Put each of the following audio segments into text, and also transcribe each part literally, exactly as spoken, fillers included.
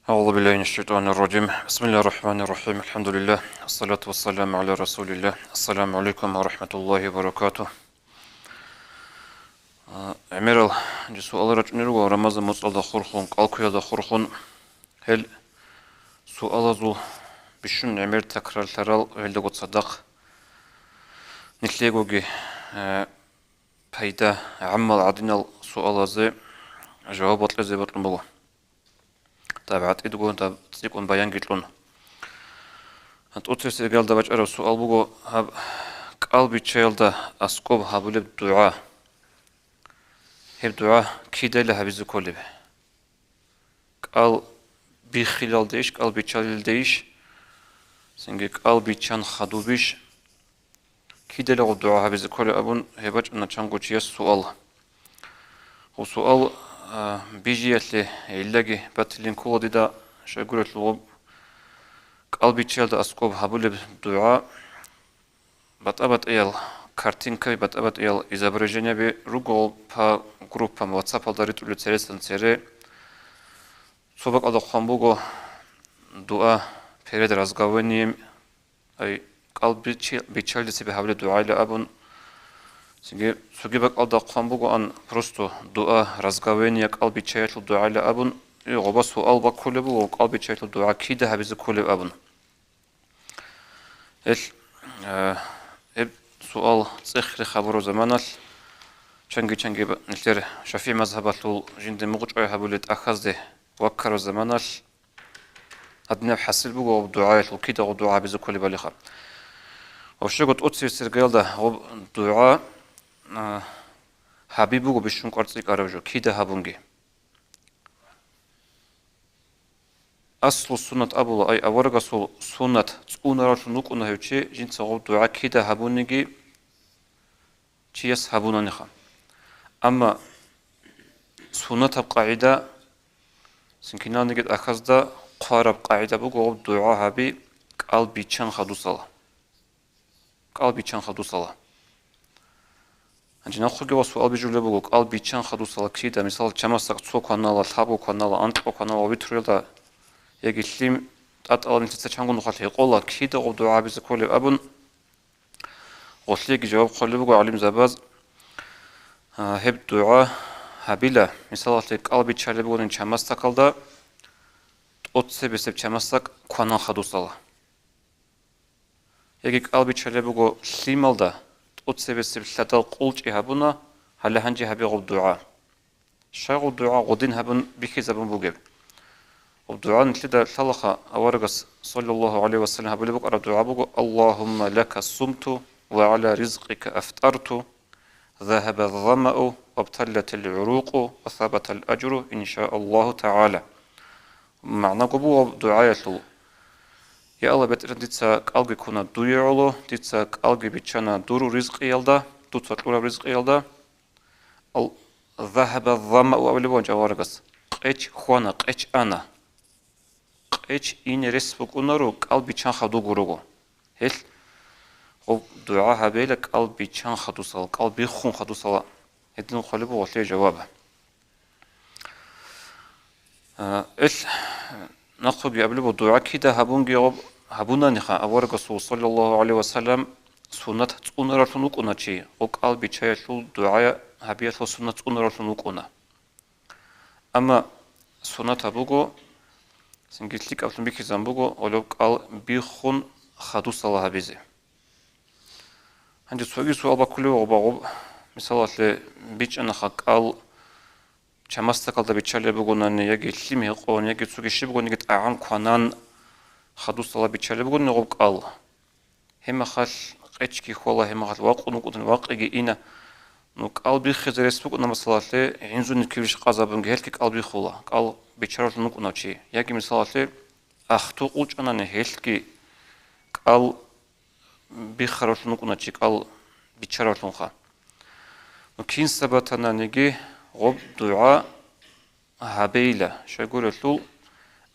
أعوذ بالله من الشيطان الرجيم. بسم الله الرحمن الرحيم. الحمد لله. الصلاة والسلام على رسول الله. السلام عليكم ورحمة الله وبركاته. А, гӀемерал жи суал рачӀунел руго Рамазан моцӀалда хурхун, кӀалкуялда хурхун. Гьел суалазул бищун гӀемер такрарлъарал гьелдаго цадахъ нилъеегоги, э, пайда, гӀаммал гӀадинал суалазе жаваб бокьизе бокьун буго. Даб гӀатӀидго, даб цӀикӀкӀун баянги кьун. ТӀоцебесеб иргаялда бачӀараб суал буго гьаб: кӀал биччаялда аскӀоб гьабулеб дугӀа, гьеб дугӀа кидайила гьабизе кколеб? КӀал биххилалдейищ, кӀал биччалилдейищ, цинги кӀал биччан хадубищ? Кидалъ гъоб дугӀа гьабизе кколеб абун гьеб бачӀана чанго чияс суал. Гъоб суал, а, бижиялъе гӀиллаги батилин ккола дида, щайгурелъул гъоб кӀал биччаялда аскӀоб гьабулеб дугӀа батӀа-батӀиял картинкаби, батӀа-батӀиял изображениеби руго по группам, WhatsApp-алда ритӀулел цересанан цере. Цо бакӀалда хъван буго дуа перед разговением, ай, кӀал бичи-, биччалде цебе гьабулеб дугӀайилан абун. Цинги цоги бакӀалда хъван бугоан просто дуа разговения кӀал биччаялъул дугӀайилан абун. И гъоба суал баккулеб буго, кӀал биччаялъул дугӀа кида гьабизе кколеб абун. Гьел, э, гьеб суал цӀехе хабураб заманалъ, чанги-чанги ба-, нилъер шафигӀ мазгьабалъул жинда мугъчӀвай гьабулел тӀахьазде ваккараб заманалъ, гьадинаб хӀасил буго гъоб дугӀаялъул, кида гъоб дугӀа гьабизе кколебалиха. Ва щего тӀоцебесеб иргаялда гъоб дугӀа, а, гьаби буго бищун кӀвар цӀикӀкӀараб жо, кида гьабунги. Аслу суннат абула, ай, аварагасул суннат цӀунаравлъун вукӀуна гьев чи, жинца гъоб дугӀа кида гьабуниги чияс гьабунаниха. Амма суннатаб къагӀида, цинги киналниги тӀахьазда хъвараб къагӀида буго гъоб дугӀа гьаби кӀал биччан хадусала. КӀал биччан хадусала. Гьанже нахъеги ва суал бижулеб буго, кӀал биччан хадусала кида, мисал, чамасдакӀ цо кванала, лъабго кванала, анкьго кванала ва витрулелда, яги лъим тӀатӀала нилъеца чанго нухалъ гьекъола, кида гъоб дугӀа гьабизе кколеб абун, гъолъиеги жаваб хъвалеб буго гӀалимзабаз, а, гьеб дугӀа гьабила, мисалалъе, кӀал биччалеб бугони чамасдакалда, тӀоцебесеб чамасдакӀ кванан хадусала. Яги кӀал биччалеб буго лъималда, тӀоцебесеб лъадал къулчӀи гьабуна, гьале гьанже гьабе гъоб дугӀа. Щай гъоб дугӀа гъодин гьабун бихьизабун бугеб? Гъоб дугӀа нилъеда лъалаха, аварагас, саллаллагьу гӀалайгьи ва саллам, гьабулеб букӀараб дугӀа буго: «Аллагьумма лака сумту ва гӀала ризкъика афтарту, загьаба замау вабталлатил гӀурукъу ва сабатал ажру, иншааллагьу тагӀала». МагӀнаго буго гъоб дугӀаялъул: «Я Аллагь, БетӀергьан, дица кӀалги ккуна дуе гӀоло, дица кӀалги биччана дур ризкъиялда, дуца кьураб ризкъиялда». Ал-, «Загьаба замау» абулеб буго аварагас, къеч хвана, къеч ана. Къеч ине рес букӀунаро, кӀал биччан хадуб гурого. Гьелъ гъоб дугӀа гьабейила кӀал биччан хадусала, кӀал биххун хадусала. Гьедин хъвалеб буго гъолъие жаваб. А, ил нахъеги абулеб буго, дугӀа кида гьабунги гъоб гьабунаниха, аварагасул, саллаллагьу гӀалайгьи ва саллам, суннат цӀунаравлъун вукӀуна чи, гъоб кӀал биччаялъул дугӀа гьабиялъул суннат цӀунаравлъун вукӀуна. Амма суннатаб буго, цинги лъикӀаблъун бихьизабун буго, гъолеб кӀал биххун хадусала гьабизе. Гьанже цоги суал баккулев гъоба гъоб, мисалалъе, бичӀчӀанаха кӀал чамасдакалда биччалеб бугонани, яги лъим гьекъон, яги цоги щиб бугониги тӀагӀам кванан хадусала биччалеб бугони гъоб кӀал. Гьебмехалъ къечги хьола, гьебмехалъ вакъун вукӀун, вакъиги ина. Ну, кӀал биххизе рес букӀуна, масалалъе, гӀинзуни киврищ къазабунги, гьелъги кӀал биххула, кӀал биччаравлъун вукӀунав чи. Яги, мисалалъе, ахту къулчӀанани, гьелъги кӀал биххаравлъун вукӀуна чи, кӀал биччаравлъунха. Ну, кинса батананиги гъоб дугӀа гьабейила, щайгурелъул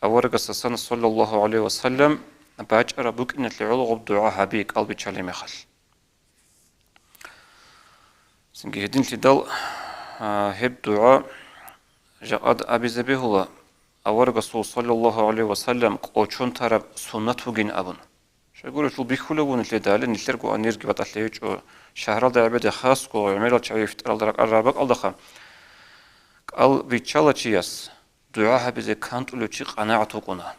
аварагасдасан, саллаллагьу гӀалайгьи ва саллам, бачӀараб букӀиналъе гӀоло гъоб дугӀа гьаби кӀал биччалеб мехалъ. Цинги гьединлъидал, а, гьеб дугӀа жакъа абизе бегьула, аварагасул, саллаллагьу гӀалайгьи ва саллам, кӀочон тараб суннат вугин абун. Щайгурелъул бихьулев вун нилъеда гьале, нилъерго анирги батӀалъи гьечӀо, шагьаралда гӀебеде хасго гӀемерал чагӀи ифтаралда ракӀарал рагӀаб бакӀалдаха кӀал биччала чияс, дугӀа гьабизе кантӀулев чи къанагӀат вукӀуна.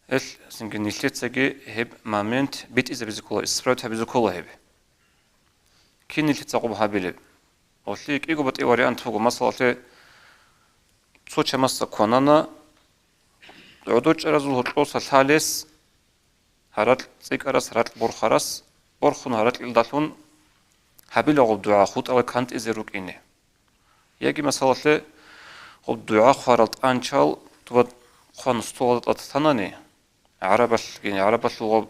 Гьелъ цинги нилъецаги гьеб момент битӀизабизе ккола, исправить гьабизе ккола гьеб. Кин нилъеца гъуб гьабилеб? Гъолъие кӀиго батӀи вариант буго. Масалалъе, цо чамасда кванана, гӀодор чӀаразул гьоркьоса лъалес, гьаракь цӀикӀкӀарас, гьаракь борхарас, борхун гьаракьилдалъун гьабила гъуб дугӀа хутӀарал кантӀизе рукӀине. Яги, масалалъе, гъуб дугӀа хъварал тӀанчал туба хъван столалда тӀад танани, гӀарабалъгин, гӀарабалъул гъуб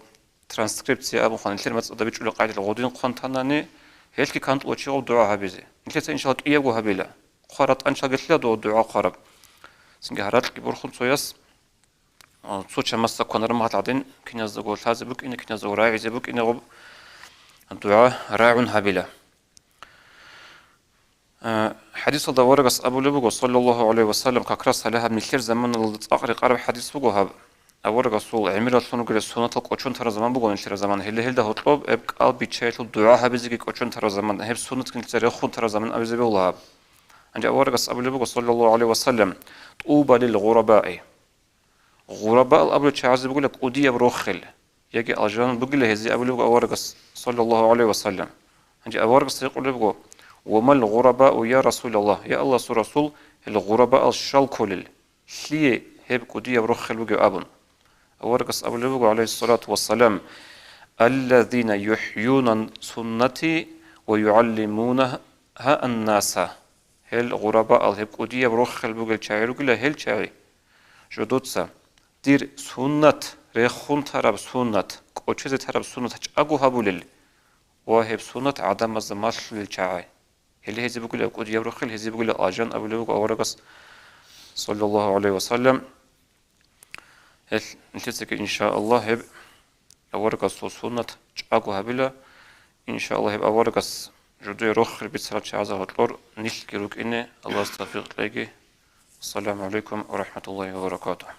транскрипция абун хъван, нилъер мацӀалда бичӀчӀулеб къагӀидалъ гъудин хъван танани, гьелъги кантӀула чи гъуб дугӀа гьабизе. Нилъеца, иншалла, кӀиябго гьабила. Хъварал тӀанчалги лъила дова дугӀа хъвараб. Цинги гьаракьги борхун цояс, а, цо чамасда кванараб мехалъ гьадин, киназдаго лъазе букӀине, киназдаго рагӀизе букӀине гъуб дугӀа рагӀун гьабила. Э, хадисалда аварагас абулеб буго, саллаллагьу гӀалайгьи ва саллам, как раз гьале гьаб нилъер заманалда цӀакъ рекъараб хадис буго гьаб. Аварагасул гӀемераллъун ругел суннатал кӀочон тараб заман буго нилъер заман. Гьеле гьелда гьоркьоб гьеб кӀал биччаялъул дугӀа гьабизеги кӀочон тараб заман, гьеб суннатги нилъеца рехун тараб заман абизе бегьула гьаб. Гьанже аварагас абулеб буго, саллаллагьу гӀалайгьи ва саллам: «ТӀуба лил гъурабаи». Гъурабаал абулел чагӀазе бугила кӀудияб рохел, яги алжан бугила гьезие абулеб буго аварагас, саллаллагьу гӀалайгьи ва саллам. Гьанже аварагас гьикъулеб буго: «Ва мал гъурабау, я Расулаллагь, я Аллагьасул Расул, гьел гъурабаал щал кколел, лъие гьеб кӀудияб рохел бугеб?» абун. Аварагас абулеб буго, гӀалайгьиссалату вассалам: «Аллазина юхӀюна суннати ва югӀаллимунаха аннаса». Гьел гъурабаал, гьеб кӀудияб рохел бугел чагӀи ругила гьел чагӀи, жодоца дир суннат, рехун тараб суннат, кӀочезе тараб суннат чӀаго гьабулел ва гьеб суннат гӀадамазда малъулел чагӀи. Гьеле гьезие бугила кӀудияб рохел, гьезие бугила алжан абулеб буго аварагас, саллаллагьу гӀалайгьи ва саллам. Гьелъ нилъецаги, иншааллагь, гьеб аварагасул суннат чӀаго гьабила. Иншааллагь, гьеб аварагас жодое рохел бицарал чагӀазда гьоркьор нилъги рукӀине Аллагьас тавфикъ кьеги. Ассаламу гӀалайкум ва рахӀматуллагьи ва баракатугьу.